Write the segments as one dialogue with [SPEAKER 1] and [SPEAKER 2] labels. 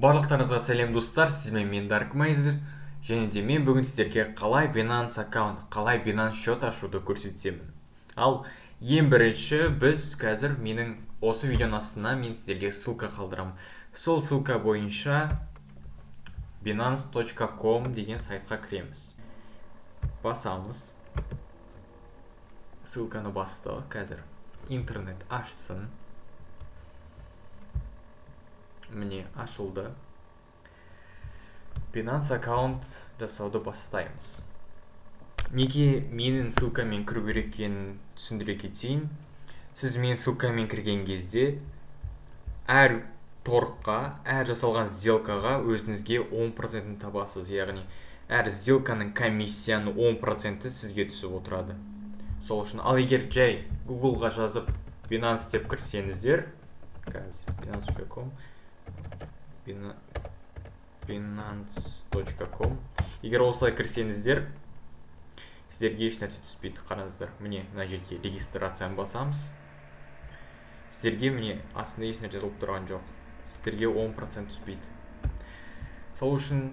[SPEAKER 1] Барлықтарыңызға сәлем достар, сізбен мен Dark Mazer. Және де мен бүгін сіздерге қалай Binance аккаунт, қалай Binance счет ашуды көрсетемін. Ал ең бірінші біз қазір менің осы видеоның астына мен сіздерге ссылка қалдырамын. Сол ссылка бойынша binance.com деген сайтқа кіреміз. Басамыз. Ссылканы бастық. Қазір интернет ашсын. Міне ашылды. Binance аккаунт жасауды бастаймыз. Неге менің ссылкамен кіру керек екенін түсіндіре кетейін. Сіз менің ссылкамен кірген кезде әр торгқа, әр жасалған сделкаға өзіңізге 10% табасыз. Яғни әр сделканың комиссияның 10% сізге түсіп отырады. Сол үшін, ал егер жай Google'ға жазып Binance деп кірсеңіздер, қазір binance.com, binance.com, егер осылай кірсеңіздер, сіздерге еш нәрсе түспейді. Қараңыздар, міне мына жерге регистрацияны басамыз. Сіздерге міне астында еш нәрсе жазылып тұрған жоқ. Сіздерге 10% түспейді. Сол үшін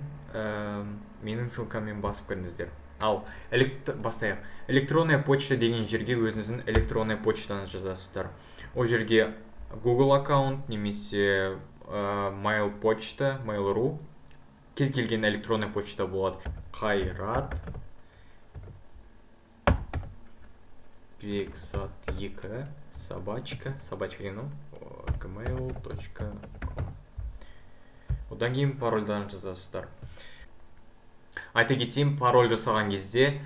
[SPEAKER 1] менің ссылкаммен басып кіріңіздер. Ал бастайық. Электронная почта деген жерге өзіңіздің электронная почтаңызды жазасыздар. Ол жерге Google аккаунт немесе mail почта, mail.ru, кез келген электронная почта болады. Қайрат Бекзат 2 собачка, собачка деген ол, gmail.com. Одан кейін парольдарын жазасыздар. Айта кетейін, пароль жасаған кезде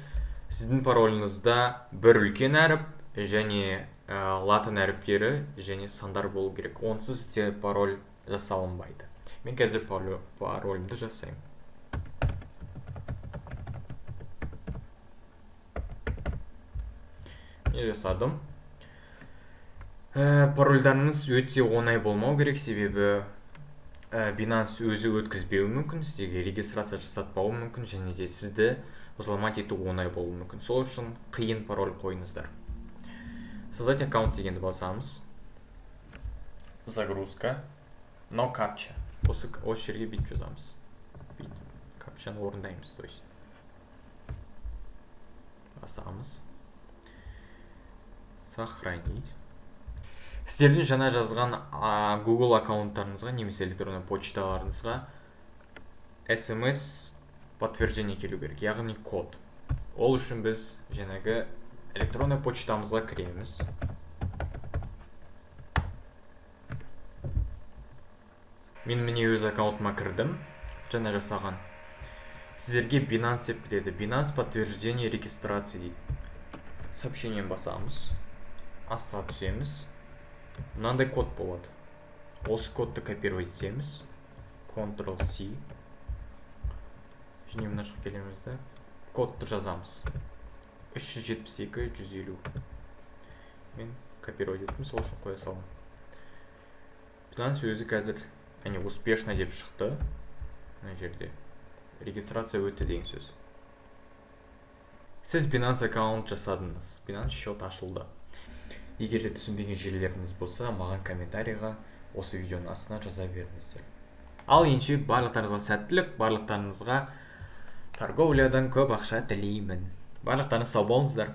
[SPEAKER 1] сіздің пароліңізда бір үлкен әріп және латын әріптері және сандар болу керек. Онсыз сізде пароль жасалынбайды. Мен қазір паролімді жасаймын. Мен жасадым. Парольдарыңыз өте оңай болмау керек, себебі Binance өзі өткізбеуі мүмкін, сізге регистрация жасатпауы мүмкін және де сізді взломать ету оңай болуы мүмкін. Сол үшін қиын пароль қойыңыздар. Создать аккаунт дегенді басамыз. Загрузка. Но капча. Осы жерге бүйтіп жазамыз. Бүйтіп капчаны орындаймыз, то есть. Басамыз. Сохранить. Сіздердің жаңа жазған Google аккаунттарыңызға немесе электронды почталарыңызға SMS подтверждение келу керек, яғни код. Ол үшін біз жаңағы электронды почтамызға кіреміз. Мен міне өз аккаунтыма кірдім, жаңа жасаған. Сіздерге Binance деп келеді. Binance подтверждение регистрации дейді. Сообщениені басамыз. Астыға түсеміз. Мынандай код болады. Осы кодты копировать етеміз. Ctrl-C. Және мына жаққа келеміз да кодты жазамыз. 372 150. Мен копировать еттім, сол үшін қоя саламын. Binance өзі қазір әне успешно деп шықты. Мына жерде регистрация өтті деген сөз. Сіз Binance аккаунт жасадыңыз. Binance счет ашылды. Егер де түсінбеген жерлеріңіз болса, маған комментарийға осы видеоның астына жаза беріңіздер. Ал ендеше барлықтарыңызға сәттілік, барлықтарыңызға торговлядан көп ақша тілеймін. Барлықтарыңыз сау болыңыздар.